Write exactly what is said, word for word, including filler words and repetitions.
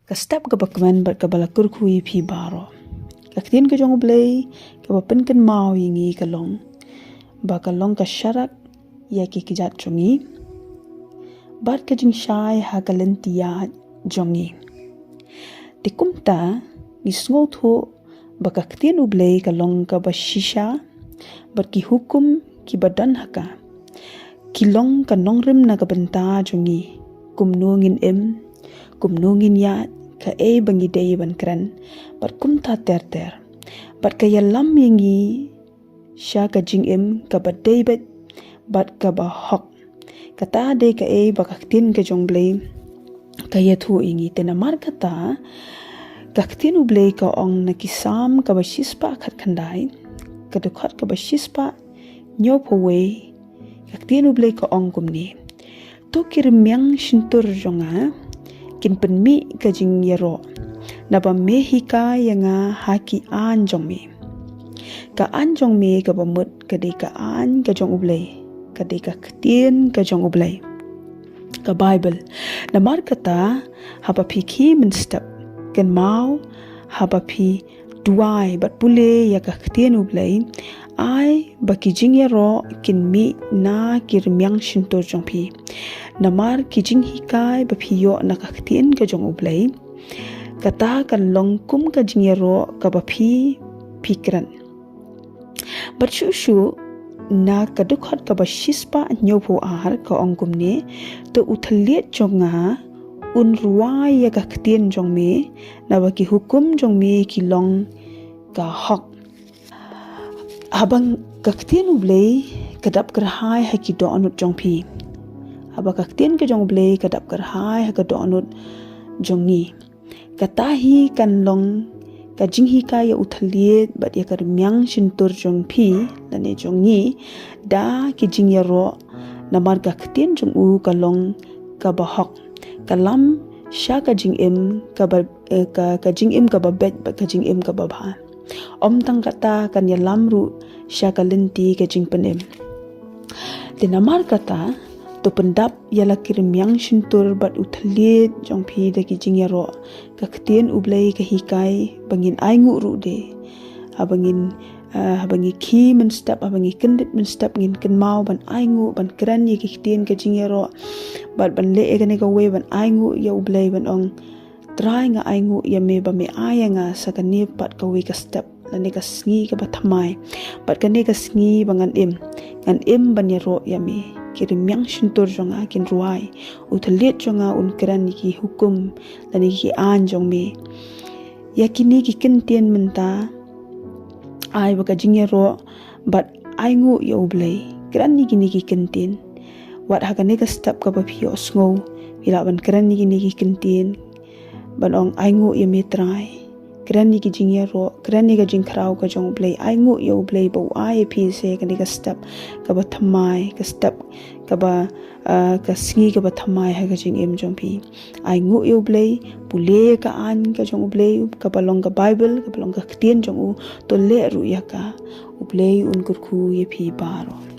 Ka step kaba kmen bad kaba la kyrkhu ïa phi baroh. Ka ktien ka jong U Blei kaba pynkynmaw ïa ngi ka long ba ka long ka sharak ïa ki kjat jong ngi bad ka jingshai ha ka lynti ïaid jong ngi. Te kumta ngi sngewthuh ba ka ktien U Blei ka long kaba shisha bad ki hukum kiba don ha ka ki long ka nongrim na ka bynta jong ngi, kumno ngin im, kumno ngin ïaid, kaei ba ngi dei ban kren bad kumta ter ter. Bad ka ïalam ïa ngi sha ka jingim kaba dei beit bad kaba hok. Kata dei kaei ba ka ktien ka jong U Blei ka ïathuh ïa ngi. Te namar kata ka ktien U Blei ka ong na ki Salm kaba shispah khatkhyndai, ka dkhot kaba shispah hynñiewphew wei, ka ktien U Blei ka ong kumne: To ki rmiang shyntur jong nga kin pynmih ka jingïaroh, naba me hikai ïa nga ha ki aiñ jong me. Ka aiñ jong me kaba mut ka dei ka aiñ ka jong U Blei, ka dei ka ktien ka jong U Blei, ka Baibl. Namar kata haba phi khie mynstep, kynmaw, haba phi duwai bad pule ïa ka ktien U Blei, ai ba ki jingïaroh kin mih na ki rmiang shyntur jong phi. Namar ki jinghikai ba phi ïoh na ka ktien ka jong U Blei, kata kan long kum ka jingïaroh kaba phi phi kren. Bad shuh shuh na ka dkhot kaba shispah hynñiewphew ar ka ong kumne: To u thylliej jong nga un rwai ïa ka ktien jong me, naba ki hukum jong me ki long ka hok. Haba ka ktien U Blei ka dap kyrhai ha ki dohnud jong phi, haba ka ktien ka jong U Blei ka dap kyrhai ha ka dohnud jong ngi, kata hi kan long ka jinghikai ïa u thylliej bad ïa ka rmiang shyntur jong phi lane jong ngi da ki jingïaroh, namar ka ktien jong u ka long kaba hok, ka lam sha ka jingim kaba, eh, ka, ka jingim kaba beit bad ka jingim kaba bha. Ym tang kata, kan ïalam ruh sha ka lynti ka jingpynim. Te namar kata, to pyndap ïa la ki rmiang shyntur bad u thylliej jong phi da ki jingïaroh. Ka ktien U Blei ka hikai ba ngin ainguh ruh de. Haba ngin, eh, haba ngi khie mynstep, haba ngi kyndit mynstep, ngin kynmaw ban ainguh, ban kren ïa ki ktien ka jingïaroh, bad ban leh ïa kane kawei, ban ainguh ïa U Blei, ban ong: Trai, nga ainguh ïa me ba me ai ïa nga sa kane pat kawei ka step lane ka sngi kaba thymmai, bad kane ka sngi ba ngan im, ngan im ban ïaroh ïa me. Ki rmiang shyntur jong nga kin rwai, u thylliej jong nga un kren ïa ki hukum lane ki aiñ jong me. Ïa kine ki kyntien mynta, ai ba ka jingïaroh bad ainguh ïa U Blei. Kren ïa kine ki kyntien. Wat ha kane ka step kaba phi ïohsngew, phi lah ban kren ïa kine ki kyntien, ban ong: Ainguh ïa me Trai. Kren ïa ki jingïaroh, kren ïa ka jingkhraw ka jong U Blei. Ainguh ïa U Blei ba u ai ïa phi sa kane ka step kaba thymmai, ka step kaba, ah, ka sngi kaba thymmai ha ka jingim jong phi. Ainguh ïa U Blei, pule ïa ka aiñ ka jong U Blei kaba long ka Baibl, kaba long ka ktien jong u, to leh ruh ïa ka. U Blei un kyrkhu ïa phi baroh.